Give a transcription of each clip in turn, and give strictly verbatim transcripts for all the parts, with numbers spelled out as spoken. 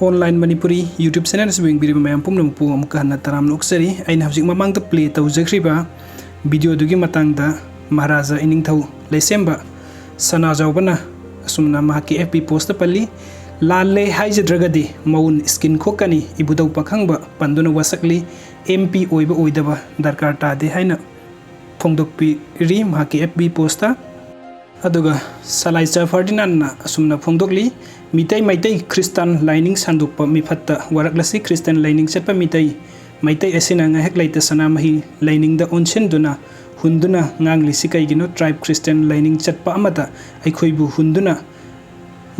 Online Manipuri YouTube channel ꯑꯁꯤꯕꯨ ꯌꯦꯡꯕꯤꯔꯤꯕ ꯃꯌꯥꯝ ꯄꯨꯝꯅꯃꯛꯄꯨ ꯑꯃꯨꯛꯀ ꯍꯟꯅ ꯇꯔꯥꯝꯅ ꯑꯣꯛꯆꯔꯤ꯫ ꯑꯩꯅ ꯍꯧꯖꯤꯛ ꯃꯃꯥꯡꯗ play ꯇꯧꯖꯈ꯭ꯔꯤꯕ video ꯑꯗꯨꯒꯤ ꯃꯇꯥꯡꯗ ꯃꯍꯥꯔꯥꯖꯥ ꯏꯅꯤꯡꯊꯧ ꯂꯩꯁꯦꯝꯕ ꯁꯅꯥꯖꯥꯎꯕꯅ ꯑꯁꯨꯝꯅ ꯃꯍꯥꯛꯀꯤ F B post ꯇ ꯄꯜꯂꯤ, "ꯂꯥꯜꯂꯦ ꯍꯥꯏꯖꯗ꯭ꯔꯒꯗꯤ ꯃꯎꯟ skin ꯈꯣꯛꯀꯅꯤ, ꯏꯕꯨꯙꯧ ꯄꯥꯈꯪꯕ ꯄꯟꯗꯨꯅ ꯋꯥꯁꯛꯂꯤ, M P ꯑꯣꯏꯕ ꯑꯣꯏꯗꯕ ꯗꯔꯀꯥꯔ ꯇꯥꯗꯦ" ꯍꯥꯏꯅ ꯐꯣꯡꯗꯣꯛꯄꯤꯔꯤ ꯃꯍꯥꯛꯀꯤ F B post ꯇ꯫ ꯑꯗꯨꯒ ꯁꯂꯥꯏꯆꯥ ꯐꯔꯗꯤꯅꯥꯟꯅ ꯑꯁꯨꯝꯅ ꯐꯣꯡꯗꯣꯛꯂꯤ, "ꯃꯤꯇꯩ ꯃꯩꯇꯩ ꯈ꯭ꯔꯤꯁꯇꯥꯟ ꯂꯥꯏꯅꯤꯡ ꯁꯟꯗꯣꯛꯄ ꯃꯤꯐꯠꯇ ꯋꯥꯔꯛꯂꯁꯤ꯫ ꯈ꯭ꯔꯤꯁꯇꯥꯟ ꯂꯥꯏꯅꯤꯡ ꯆꯠꯄ ꯃꯤꯇꯩ ꯃꯩꯇꯩ ꯑꯁꯤꯅ ꯉꯥꯏꯍꯥꯛ ꯂꯩꯇ ꯁꯅꯥꯃꯍꯤ ꯂꯥꯏꯅꯤꯡꯗ ꯑꯣꯟꯁꯤꯟꯗꯨꯅ ꯍꯨꯟꯗꯨꯅ ꯉꯥꯡꯂꯤꯁꯤ ꯀꯩꯒꯤꯅꯣ? Tribe ꯈ꯭ꯔꯤꯁꯇꯥꯟ ꯂꯥꯏꯅꯤꯡ ꯆꯠꯄ ꯑꯃꯗ ꯑꯩꯈꯣꯏꯕꯨ ꯍꯨꯟꯗꯨꯅ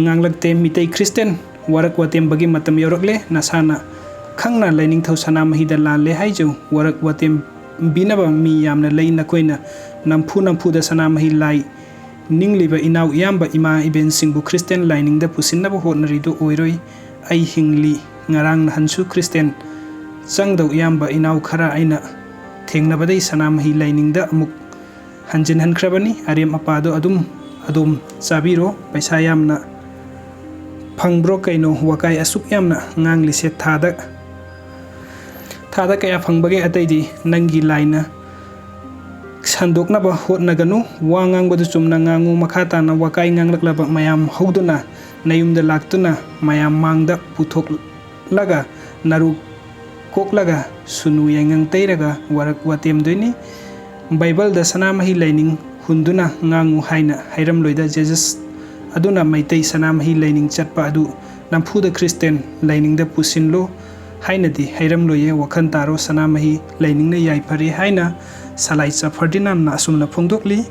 ꯉꯥꯡꯂꯛꯇꯦ꯫ ꯃꯤꯇꯩ ꯈ꯭ꯔꯤꯁꯇꯥꯟ ꯋꯥꯔꯛ ꯋꯥꯇꯦꯝꯕꯒꯤ ꯃꯇꯝ ꯌꯧꯔꯛꯂꯦ꯫ ꯅꯁꯥꯅ ꯈꯪꯅ ꯂꯥꯏꯅꯤꯡꯊꯧ ꯁꯅꯥꯃꯍꯤꯗ ꯂꯥꯜꯂꯦ ꯍꯥꯏꯖꯧ꯫ ꯋꯥꯔꯛ ꯋꯥꯇꯦꯝꯕꯤꯅꯕ ꯃꯤ ꯌꯥꯝꯅ ꯂꯩ꯫ ꯅꯈꯣꯏꯅ ꯅꯝꯐꯨ ꯅꯝꯐꯨꯗ ꯁꯅꯥꯃꯍꯤ ꯂꯥꯏ ꯅꯤꯡꯂꯤꯕ ꯏꯅꯥꯎ ꯏꯌꯥꯝꯕ ꯏꯃꯥ ꯏꯕꯦꯟꯁꯤꯡꯕꯨ ꯈ꯭ꯔꯤꯁꯇꯥꯟ ꯂꯥꯏꯅꯤꯡꯗ ꯄꯨꯁꯤꯟꯅꯕ ꯍꯣꯠꯅꯔꯤꯗꯨ ꯑꯣꯏꯔꯣꯏ꯫ ꯑꯩ ꯍꯤꯡꯂꯤ꯫ ꯉꯔꯥꯡ ꯅꯍꯥꯟꯁꯨ ꯈ꯭ꯔꯤꯁꯇꯥꯟ ꯆꯪꯗꯧ ꯏꯌꯥꯝꯕ ꯏꯅꯥꯎ ꯈꯔ ꯑꯩꯅ ꯊꯦꯡꯅꯕꯗꯩ ꯁꯅꯥꯃꯍꯤ ꯂꯥꯏꯅꯤꯡꯗ ꯑꯃꯨꯛ ꯍꯟꯖꯤꯟꯍꯟꯈ꯭ꯔꯕꯅꯤ꯫ ꯑꯔꯦꯝ ꯑꯄꯥꯗꯣ ꯑꯗꯨꯝ ꯑꯗꯣꯝ ꯆꯥꯕꯤꯔꯣ꯫ ꯄꯩꯁꯥ ꯌꯥꯝꯅ ꯐꯪꯕ꯭ꯔꯣ ꯀꯩꯅꯣ ꯋꯥꯀꯥꯏ ꯑꯁꯨꯛ ꯌꯥꯝꯅ ꯉꯥꯡꯂꯤꯁꯦ? ꯊꯥꯗ, ꯊꯥꯗ ꯀꯌꯥ ꯐꯪꯕꯒꯦ? ꯑꯇꯩꯗꯤ ꯅꯪꯒꯤ ꯂꯥꯏꯅ ꯁꯟꯗꯣꯛꯅꯕ ꯍꯣꯠꯅꯒꯅꯨ꯫ ꯋꯥ ꯉꯥꯡꯕꯗꯨ ꯆꯨꯝꯅ ꯉꯥꯡꯉꯨ꯫ ꯃꯈꯥ ꯇꯥꯅ ꯋꯥꯀꯥꯏ ꯉꯥꯡꯂꯛꯂꯕ ꯃꯌꯥꯝ ꯍꯧꯗꯨꯅ ꯅꯌꯨꯝꯗ ꯂꯥꯛꯇꯨꯅ ꯃꯌꯥꯝ ꯃꯥꯡꯗ ꯄꯨꯊꯣꯛꯂꯒ ꯅꯔꯨꯛ ꯀꯣꯛꯂꯒ ꯁꯨꯅꯨ ꯌꯥꯏꯉꯪ ꯇꯩꯔꯒ ꯋꯥꯔꯛ ꯋꯥꯇꯦꯝꯗꯣꯏꯅꯤ꯫ ꯕꯥꯏꯕꯜꯗ ꯁꯅꯥꯃꯍꯤ ꯂꯥꯏꯅꯤꯡ ꯍꯨꯟꯗꯨꯅ ꯉꯥꯡꯉꯨ ꯍꯥꯏꯅ ꯍꯥꯏꯔꯝꯂꯣꯏꯗ꯫ ꯖꯤꯖꯁ ꯑꯗꯨꯅ ꯃꯩꯇꯩ ꯁꯅꯥꯃꯍꯤ ꯂꯥꯏꯅꯤꯡ ꯆꯠꯄ ꯑꯗꯨ ꯅꯝꯐꯨꯗ ꯈ꯭ꯔꯤꯁꯇꯦꯟ ꯂꯥꯏꯅꯤꯡꯗ ꯄꯨꯁꯤꯜꯂꯣ ꯍꯥꯏꯅꯗꯤ ꯍꯥꯏꯔꯝꯂꯣꯏꯌꯦ꯫ ꯋꯥꯈꯜ ꯇꯥꯔꯣ, ꯁꯅꯥꯃꯍꯤ ꯂꯥꯏꯅꯤꯡꯅ ꯌꯥꯏꯐꯔꯦ ꯍꯥꯏꯅ ꯁꯂꯥꯏꯆꯥ ꯐꯔꯗꯤꯅꯥꯟꯅ ꯑꯁꯨꯝꯅ ꯐꯣꯡꯗꯣꯛꯂꯤ꯫